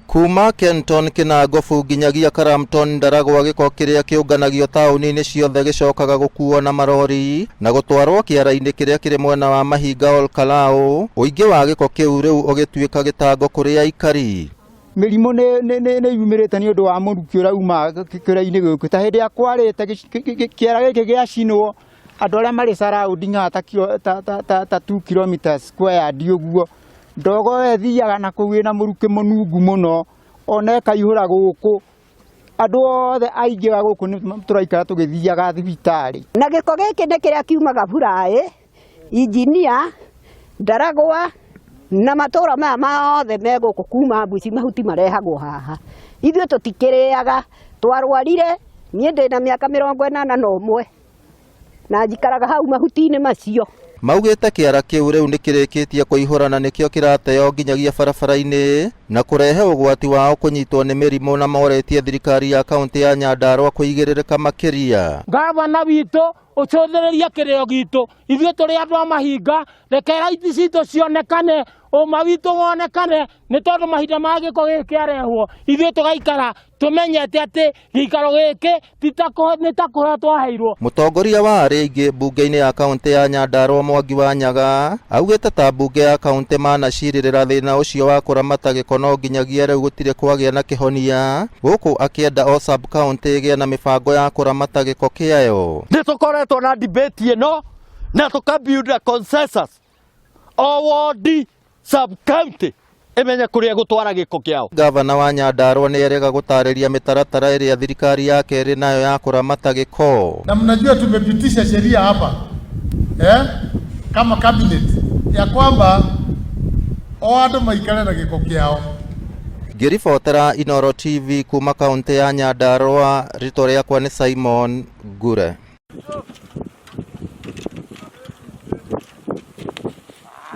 Kuma Kenton Kĩnangobu nginyagia Karamton Ndaragwa gĩko kĩrĩa kĩũnganagio taũni-inĩ ciothe gĩcokaga gũkuo na marori na gũtwarwo kĩara-inĩ kĩrĩa kĩrĩ mwena wa Mahinga Ol Kalou, ũingĩ wa gĩko kĩu rĩu ũgĩtuĩka gĩtango kũrĩ aikari. Mĩrimũ nĩ yumĩrĩte nĩ ũndũ wa mũrukĩ ũrauma kĩrainĩ gĩkĩ. Ta hĩndĩ ĩrĩa kwarĩte kĩara gĩkĩ gĩacinwo, andũ arĩa marĩ surrounding haha ta 2 kilometers squared ũguo, ndogo ĩyo ĩthiaga na kũu ĩna mũrukĩ mũnungu mũno, ona ĩkaihũra gũkũ. Andũ othe aingĩ a gũkũ nĩ tũraikara tũgĩthiaga thibitarĩ. Na gĩko gĩkĩ nĩ kĩrĩa kiumaga Buraĩ, Injinia, Ndaragwa na matũra maya mothe me gũkũ kuma Mbuci mahuti marehagwo haha. Ithuĩ tũtikĩrĩaga, twarwarire, niĩ ndĩna mĩaka 81 na njikaraga hau mahuti-inĩ macio. Maugĩte kĩara kĩu rĩu nĩkĩrĩkĩtie kũihũra na nĩkĩo kĩrateo nginyagia barabara-inĩ na kũrehe ũgwati wao kũnyitwo nĩ mĩrimũ na morĩtie thirikari ya kaũntĩ ya Nyandarua kũigĩrĩrĩka makĩria. Ngavana witũ ũcũthĩrĩrie kĩrĩo gitũ, ithuĩ tũrĩ andũ a mahinga, reke raiti citũ cionekane, ũma witũ wonekane, nĩ tondũ mahinda ma gĩko gĩkĩ kĩarehwo, ithuĩ tũgaikara tũmenyete atĩ gĩikaro gĩkĩ nĩ ta kũheo twaheirwo. Mũtongoria wa arĩa aingĩ mbunge-inĩ ya kaũntĩ ya Nyandarua Mwangi wa Nyaga augĩte ta mbunge ya kaũntĩ manacirĩrĩra thĩna ũcio wa kũramata gĩko no nginyagia rĩu gũtirĩ kwagĩa na kĩhonia, gũkũ akĩenda o sub county ĩgĩe na mĩbango ya kũramata gĩko kĩayo. Nĩ tũkoretwo na debate ĩno na tũka build a consensus o wodi sub county ĩmenye kũrĩa ĩgũtwara gĩko kĩao. Gavana wa Nyandarua nĩ erĩga gũtarĩria mĩtaratara ĩrĩa thirikari yake ĩrĩ nayo ya kũramata gĩko. Na mnajua tumepitisha sheria hapa kama cabinet ya kwamba o andũ maikare na gĩko kĩao. Ngĩribotera Inooro TV kuma kaũntĩ ya Nyandarua, rĩtwa rĩakwa nĩ Simon Ngure.